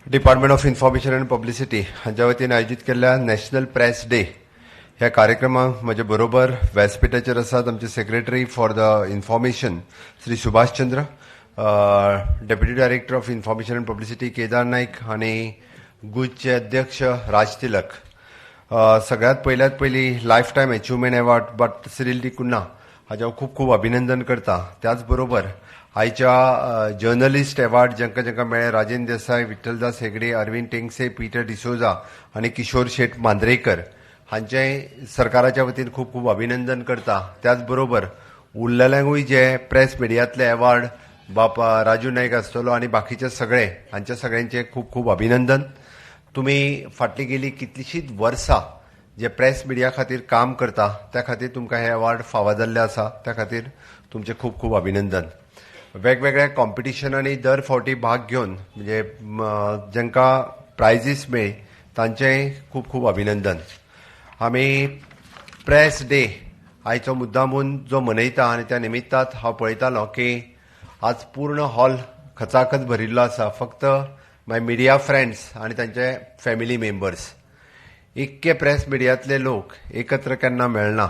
Department of information and publicity हांच्या वतीन आयोजीत केल्ल्या नॅशनल प्रेस डे ह्या कार्यक्रमाक म्हजे बरोबर व्यासपीठाचेर आसात आमचे secretary for the information Shri Subhash Chandra, deputy director of information and publicity Kedar Naik आनी गुजचे अध्यक्ष राज तिलक. सगळ्यात पयल्यात पयली life time achievement award but Cyril D'Cunha हाजें हांव खूब खूब अभिनंदन करता. त्याच बरोबर आयच्या जर्नलिस्ट अवॉर्ड जांकां जांकां मेळ्ळे, राजेंद्र देसाय, विठ्ठलदास हेगडे, अरविंद टेंगसे, पीटर डिसोजा आनी किशोर शेठ मांद्रेकर हांचें सरकाराच्या वतीन खूब खूब अभिनंदन करता. त्याच बरोबर उरलेल्यांकूय जे प्रेस मिडियांतले अवॉर्ड बाप राजू नायक आसतलो आनी बाकीचे सगळे हांच्या सगळ्यांचे खूब खूब अभिनंदन. तुमी फाटली गेली कितलीशींच वर्सां जे प्रेस मिडिया खातीर काम करता त्या खातीर तुमकां हे अवॉर्ड फावो जाल्ले आसा, त्या खातीर तुमचें खूब खूब अभिनंदन. वेगवेगळ्या कॉम्पिटिशनांनी दर फावटी भाग घेवन म्हणजे जांकां प्रायजीस मेळ्ळी तांचेंय खूब खूब अभिनंदन. आमी प्रेस डे आयचो मुद्दामून जो मनयता आनी त्या निमित्तात हांव पळयतालो की आज पूर्ण हॉल खचाखच भरिल्लो आसा, फक्त माय मिडिया फ्रेंड्स आनी तांचे फॅमिली मेंबर्स. इतके प्रेस मिडियांतले लोक एकत्र केन्ना मेळना,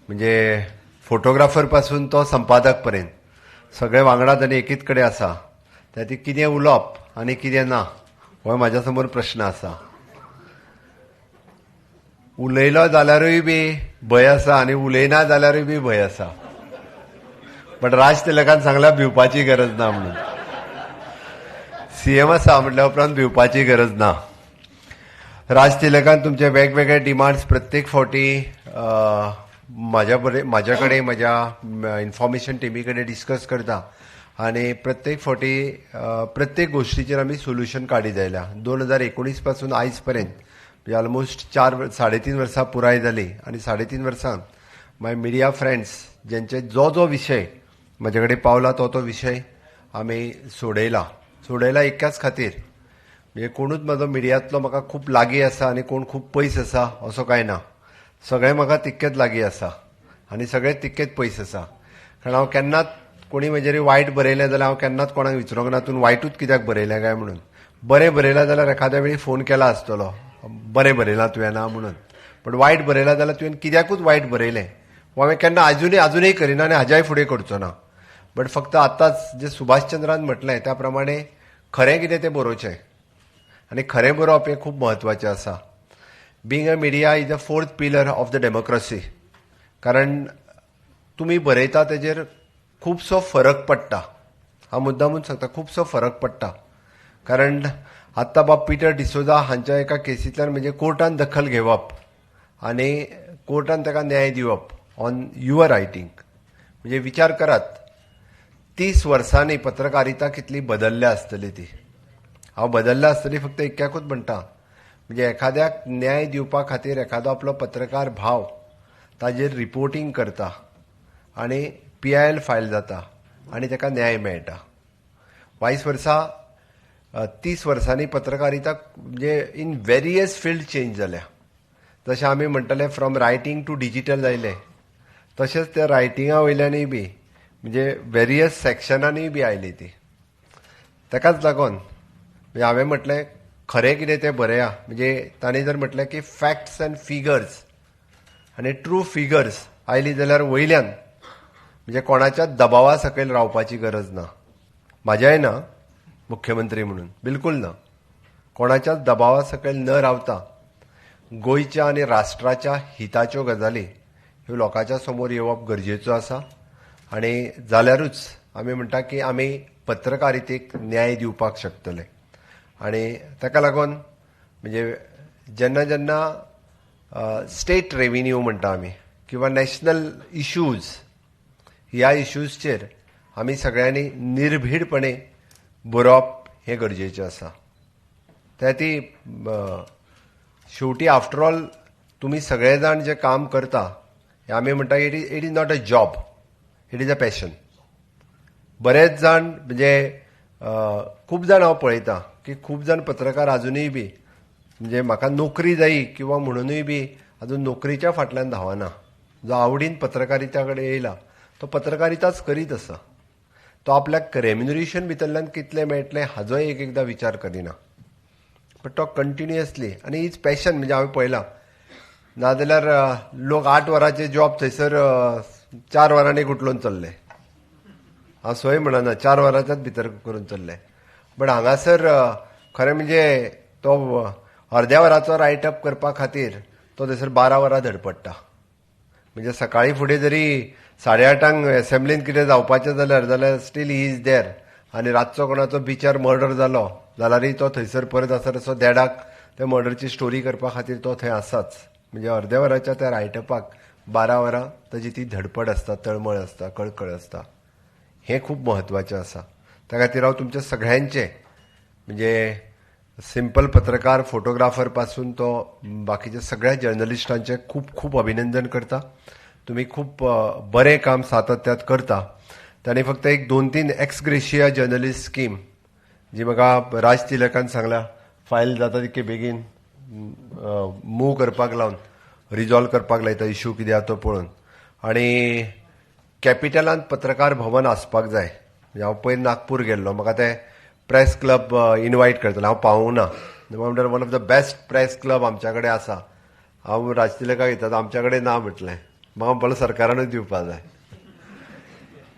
म्हणजे फोटोग्राफर पासून तो संपादक पर्यंत सगळे वांगडात आनी एकीच कडेन आसा. त्या खातीर कितें उलोवप आनी कितें ना हो म्हाज्या समोर प्रश्न आसा. उलयलो जाल्यारूय बी भंय आसा आनी उलयना जाल्यारूय बी भंय आसा. बट राज तिलकान सांगला भिवपाची गरज ना म्हणून. सीएम आसा म्हटल्या उपरांत भिवपाची गरज ना. राज तिलकान तुमचे वेगवेगळे डिमांड्स प्रत्येक फावटी म्हाज्या कडेन म्हज्या इन्फॉर्मेशन टिमी कडेन डिस्कस करता आनी प्रत्येक फावटी प्रत्येक गोश्टीचेर आमी सोल्युशन काडीत आयल्या. 2019 पासून आयज पर्यंत म्हणजे ऑलमोस्ट 4-3.5 वर्सां पुराय जाली आनी 3.5 वर्सांत माय मिडिया फ्रेंड्स ज्यांचे जो जो विशय म्हजे कडेन पावला तो तो विशय आमी सोडयला. सोडयला एकाच खातीर, म्हणजे कोणूच म्हाजो मिडियांतलो म्हाका खूब लागीं आसा आनी कोण खूब पयस आसा असो कांय ना. सगळे म्हाका तितकेच लागीं आसा आनी सगळे तितकेच पयस आसा. कारण हांव केन्नाच कोणी म्हजेर वायट बरयलें जाल्यार हांव केन्नाच कोणाक विचारूंक ना तूं वायटूच कित्याक बरयलें काय म्हणून. बरें बरयलां जाल्यार एखाद्या वेळी फोन केला आसतलो बरें बरयलां तुवें ना म्हणून, पण वायट बरयलां जाल्यार तुवें कित्याकूच वायट बरयलें हो हांवें केन्ना आजुनूय करिना आनी हाज्याय फुडें करचो ना. बट फक्त आतांच जें सुभाष चंद्रान म्हटलें त्या प्रमाणे खरें कितें तें बरोवचें आनी खरें बरोवप हें खूब म्हत्वाचें आसा. Being a media is a fourth pillar of the democracy. कारण तुमी बरयता तेजेर खुबसो फरक पडटा. हांव मुद्दामून सांगता खुबसो फरक पडटा. कारण आत्तां बाब पिटर डिसोजा हांच्या एका केसींतल्यान म्हणजे कोर्टान दखल घेवप आनी कोर्टान ताका न्याय दिवप ऑन your writing, म्हणजे विचार करात 30 वर्सांनी पत्रकारिता कितली बदलल्या आसतली ती. हांव बदलल्या आसतली फक्त एक्याकूच म्हणटा, म्हणजे एखाद्याक न्याय दिवपा खातीर एखादो आपलो पत्रकार भाव ताजेर रिपोर्टींग करता आनी PIL file जाता आनी ताका न्याय मेळटा. वायस वर्सा 30 वर्सांनी पत्रकारिता म्हणजे इन वेरियस फिल्ड चेंज जाल्या. जशें आमी म्हणटले फ्रॉम रायटींग टू डिजिटल आयलें, तशेंच त्या रायटिंगा वयल्यानूय बी म्हणजे वेरियस सेक्शनांनीय बी आयली ती. ताकाच लागून म्हणजे हांवें म्हटलें खरें कितें तें बरया. म्हणजे तांणी जर म्हटलें की फॅक्ट्स अँड फिगर्स आनी ट्रू फिगर्स आयली जाल्यार वयल्यान म्हणजे कोणाच्या दबावा सकयल रावपाची गरज ना. म्हाज्याय ना मुख्यमंत्री म्हणून बिलकुल ना. कोणाच्याच दबावा सकयल न रावता गोंयच्या आनी राष्ट्राच्या हिताच्यो गजाली ह्यो लोकांच्या समोर येवप गरजेचो आसा आनी जाल्यारूच आमी म्हणटा की आमी पत्रकारितेक न्याय दिवपाक शकतले. आनी ताका लागून म्हणजे जेन्ना जेन्ना स्टेट रेविन्यू म्हणटा आमी किंवा नॅशनल इश्यूज, ह्या इश्यूजचेर आमी सगळ्यांनी निर्भीडपणे बरोवप हें गरजेचें आसा. त्या ती शेवटी आफ्टर ऑल तुमी सगळे जाण जे काम करता हें आमी म्हणटा it is not a job, it is a passion. बरेच जाण म्हणजे खूब जाण हांव पळयतां की खूब जाण पत्रकार आजुनूय बी म्हणजे म्हाका नोकरी जायी किंवा म्हणुनूय बी अजून नोकरीच्या फाटल्यान धांवना. जो आवडीन पत्रकारिता कडेन येयला तो पत्रकारिताच करीत आसा. तो आपल्याक रेम्युनरेशन भितरल्यान कितलें मेळटलें हाजोय एक एकदां विचार करिना. बट तो कंटिन्युअसली आनी is passion. म्हणजे हांवें पळयलां, नाजाल्यार लोक 8 वरांचे जॉब थंयसर 4 वरांनी गुटलोवन चल्ले. हांव स्वय म्हणना, 4 वरांच्याच भितर करून चल्ले. बट हांगासर खरें म्हणजे तो अर्द्या वराचो रायटअप करपा खातीर तो थंयसर 12 वरां धडपडटा. म्हणजे सकाळी फुडें जरी 8:30 एसेंब्लीन कितें जावपाचें जाल्यार स्टील he is there. आनी रातचो कोणाचो बिचार मर्डर जालो जाल्यारय तो थंयसर परत आसा तसो देडाक त्या मर्डरची स्टोरी करपा खातीर तो थंय आसाच. म्हणजे अर्द्या वराच्या त्या रायटअपाक 12 वरां ताजी ती धडपड आसता, तळमळ आसता, कळकळ आसता. हें खूब म्हत्वाचें आसा. त्या खातीर हांव तुमच्या सगळ्यांचें म्हणजे सिंपल पत्रकार, फोटोग्राफर पासून तो बाकीच्या सगळ्या जर्नलिस्टांचें खूब खूब अभिनंदन करता. तुमी खूब बरें काम सातत्यात करता. तांणी फक्त एक 2-3 एक्स ग्रेशिया जर्नलिस्ट स्कीम जी म्हाका राज तिलकान सांगल्या, फायल जाता तितके बेगीन मूव करपाक लावन रिजॉल्व करपाक लायता इशू कितें आसा तो पळोवन. आनी कॅपिटलांत पत्रकार भवन आसपाक जाय. म्हणजे हांव पयर नागपूर गेल्लो, म्हाका ते प्रेस क्लब इनवायट करतलो, हांव पावूंक ना. म्हणल्यार one of the best press club आमच्या कडेन आसा. हांव राजतिलकाक येता, आमच्या कडेन ना म्हटलें, म्हाका म्हणपाक सरकारानूच दिवपा जाय.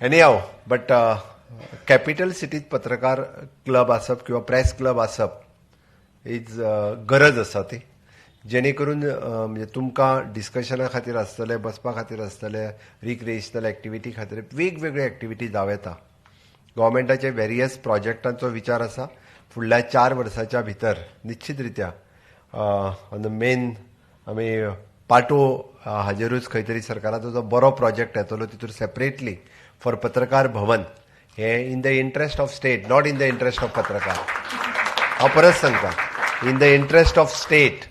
एनी हांव बट कॅपिटल सिटीत पत्रकार क्लब आसप किंवा प्रेस क्लब आसप is गरज आसा ती, जेणे करून म्हणजे तुमकां डिस्कशना खातीर आसतलें, बसपा खातीर आसतलें, रिक्रिएशनल एक्टिविटी खातीर वेगवेगळ्यो एक्टिविटी जावं येता. गव्हर्मेंटाचे वेरियस प्रोजेक्टांचो विचार आसा. फुडल्या 4 वर्साच्या भितर निश्चित रित्या ऑन the main आमी पाटो हाजेरूच खंय तरी सरकाराचो जो बरो प्रोजेक्ट येतलो तितूर सेपरेटली फॉर पत्रकार भवन हे in the interest of state, not in the interest of पत्रकार. हांव परत सांगता, in the interest of state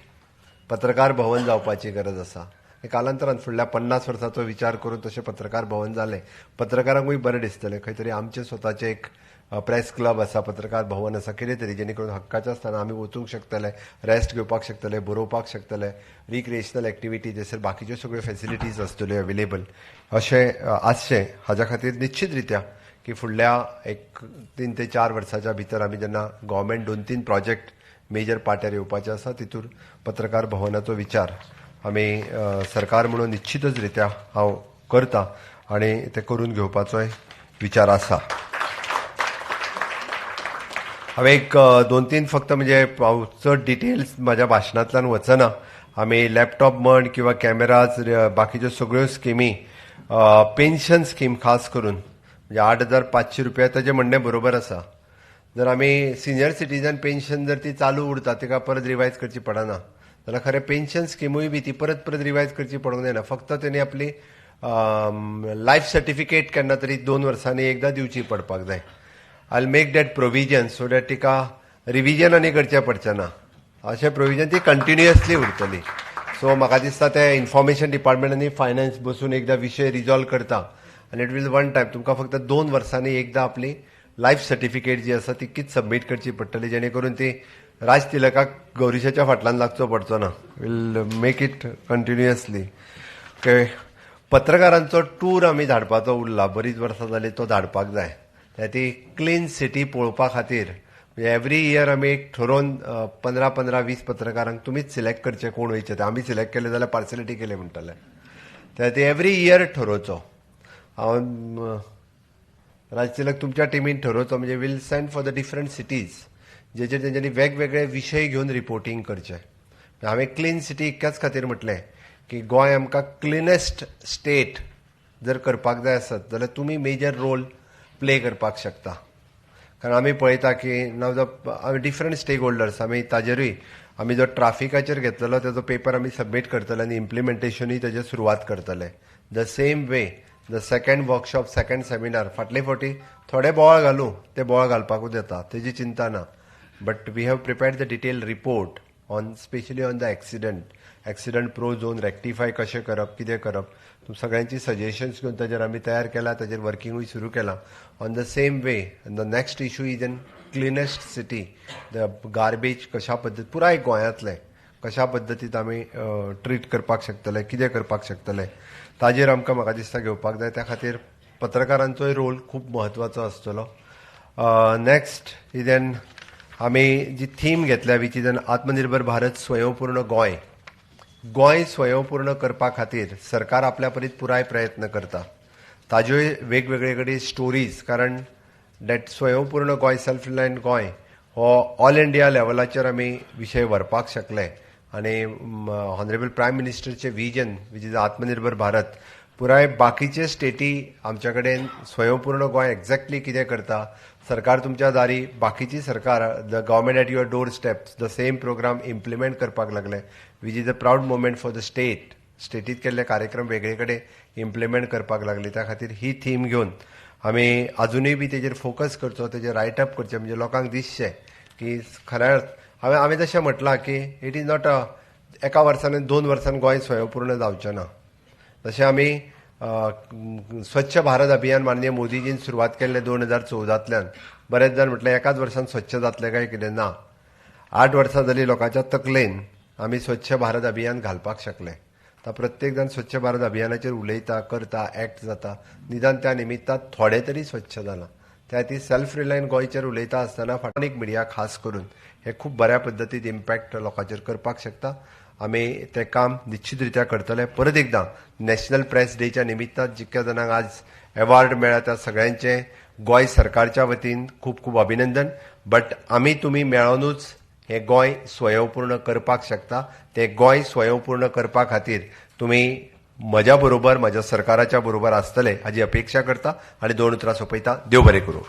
पत्रकार भवन जावपाची गरज आसा. कालांतरान फुडल्या 50 वर्साचो विचार करून तशें पत्रकार भवन जालें, पत्रकारांकूय बरें दिसतलें. खंय तरी आमचें स्वताचें एक प्रेस क्लब आसा, पत्रकार भवन आसा, कितें तरी जेणे करून हक्काचें आसतना आमी वचूंक शकतले, रेस्ट घेवपाक शकतले, बरोवपाक शकतले, रिक्रिएशनल एक्टिविटी थंयसर बाकीच्यो सगळ्यो फेसिलिटीज आसतल्यो अवेलेबल अशें आसचें. हाज्या खातीर निश्चित रित्या की फुडल्या एक 3 ते 4 वर्साच्या भितर आमी जेन्ना गव्हर्मेंट 2-3 प्रोजेक्ट मेजर पाट्यार येवपाचे आसा तितूर पत्रकार भवनाचो विचार आमी सरकार म्हणून निश्चितच रित्या हांव करता आनी ते करून घेवपाचोय विचार आसा. हांवें एक 2-3 फक्त म्हणजे हांव चड डिटेल्स म्हाज्या भाशणांतल्यान वचना. आमी लॅपटॉप म्हण किंवा कॅमेराज, बाकीच्यो सगळ्यो स्किमी, पेन्शन स्कीम खास करून म्हणजे 8,500 रुपया ताजें म्हणणें बरोबर आसा. जर आमी सिनियर सिटीजन पेन्शन जर ती चालू उरता तिका परत रिवायज करची पडना जाल्यार खरें पेन्शन स्किमूय बी ती परत परत रिवायज करची पडूंक जायना. फक्त तेणी आपली लायफ सर्टिफिकेट केन्ना तरी 2 वर्सांनी एकदां दिवची पडपाक जाय. I will make that provision so that तिका रिविजन आनी करचें पडचें ना. अशें प्रोविजन ती कंटिन्युअसली उरतली. सो म्हाका दिसता ते इन्फॉर्मेशन डिपार्टमेंट आनी फायनान्स बसून एकदां विशय रिजॉल्व करता आनी it will one time तुमकां फक्त 2 वर्सांनी एकदां आपली लायफ सर्टिफिकेट जी आसा तिकीच सबमीट करची पडटली, जेणे करून ती राज तिलकाक गौरीशाच्या फाटल्यान लागचो पडचो ना. Will make it continuously. Okay, पत्रकारांचो टूर आमी धाडपाचो उरला, बरीच वर्सां जाली तो धाडपाक जाय. ती क्लीन सिटी पळोवपा खातीर म्हणजे एवरी इयर आमी एक ठरोवन 15-15-20 पत्रकारांक तुमीच सिलेक्ट करचे, कोण वयचे ते. आमी सिलेक्ट केले जाल्यार पार्सलिटी केले म्हणटले. त्या ती एवरी इयर ठरोवचो. हांव राज तिलक तुमच्या टिमीन ठरोवचो, म्हणजे will send for the different cities जेचेर तेंच्यांनी वेगवेगळे विशय घेवन रिपोर्टींग करचें. हांवें क्लीन सिटी इतक्याच खातीर म्हटलें की गोंय आमकां क्लिनेस्ट स्टेट जर करपाक जाय आसत जाल्यार तुमी मेजर रोल प्ले करपाक शकता. कारण आमी पळयता की नाव जो आमी डिफरंट स्टेक होल्डर्स आमी ताजेरूय आमी जो ट्राफिकाचेर घेतलेलो तेजो पेपर आमी सबमीट करतले आनी इम्प्लिमेंटेशनूय तेजेर सुरवात करतले. The same way the second workshop, second seminar फाटले फावटी थोडे बोवाळ घालूं, ते बोवाळ घालपाकूच येता, तेजी चिंता ना. But we have prepared the detail report on specially on the accident prone zone rectify कशें करप, कितें करप, सगळ्यांची सजेशन्स घेवन ताजेर आमी तयार केला, ताजेर वर्किंगूय सुरू केलां. On the same way the next issue is an cleanest city, the garbage कशा पद्दती पुराय गोंयांतलें कशा पद्दतीन आमी ट्रीट करपाक शकतले, कितें करपाक शकतले, ताजेर आमकां म्हाका दिसता घेवपाक जाय. त्या खातीर पत्रकारांचोय रोल खूब म्हत्वाचो आसतलो. नेक्स्ट is an आमी जी थीम घेतल्या which is an आत्मनिर्भर भारत स्वयंपूर्ण गोंय. गोंय स्वयंपूर्ण करपा खातीर सरकार आपल्या परीत पुराय प्रयत्न करता. ताज्योय वेगवेगळे कडेन स्टोरीज, कारण that स्वयंपूर्ण गोंय, सेल्फ रिलायंट गोंय हो ऑल इंडिया लेवलाचेर आमी विशय व्हरपाक शकले आनी ऑनरेबल प्रायम मिनिस्टरचें विजन which is आत्मनिर्भर भारत पुराय बाकीचे स्टेटी आमच्या कडेन स्वयंपूर्ण गोंय एक्झॅक्टली कितें करता, सरकार तुमच्या दारी, बाकीची सरकार the government at your door steps the same program implement करपाक लागले, which is a proud moment for the state. स्टेटीत केल्ले कार्यक्रम वेगळे कडेन इम्प्लिमेंट करपाक लागले. त्या खातीर ही थीम घेवन आमी अजुनूय बी तेजेर फोकस करचो, तेजेर रायटअप करचें, म्हणजे लोकांक दिसचें की खऱ्याच हांवें जशें म्हटलां की it is not a एका वर्सान 2 वर्सान गोंय स्वयंपूर्ण जावचें ना. जशें आमी स्वच्छ भारत अभियान माननीय मोदीजीन सुरवात केल्लें 2014तल्यान, बरेच जाण म्हटलें एकाच वर्सान स्वच्छ जातलें काय कितें, ना. 8 वर्सां जालीं लोकांच्या तकलेन आमी स्वच्छ भारत अभियान घालपाक शकले. आतां प्रत्येक जाण स्वच्छ भारत अभियानाचेर उलयता, करता, एक्ट जाता, निदान त्या निमित्तान थोडें तरी स्वच्छ जालां. त्या खातीर सेल्फ रिलायंट गोंयचेर उलयता आसतना इलेक्ट्रॉनीक मिडिया खास करून हे खूब बऱ्या पद्दतीन इम्पॅक्ट लोकांचेर करपाक शकता. आमी तें काम निश्चित रित्या करतले. परत एकदां नॅशनल प्रेस डेच्या निमित्तान जितक्या जाणांक आज एवॉर्ड मेळ्ळा त्या सगळ्यांचें गोंय सरकारच्या वतीन खूब खूब अभिनंदन. बट आमी तुमी मेळोनूच हें गोंय स्वयंपूर्ण करपाक शकता. तें गोंय स्वयंपूर्ण करपा खातीर तुमी म्हज्या बरोबर, म्हज्या सरकाराच्या बरोबर आसतले हाजी अपेक्षा करता आनी 2 उतरां सोंपयता. देव बरें करूं.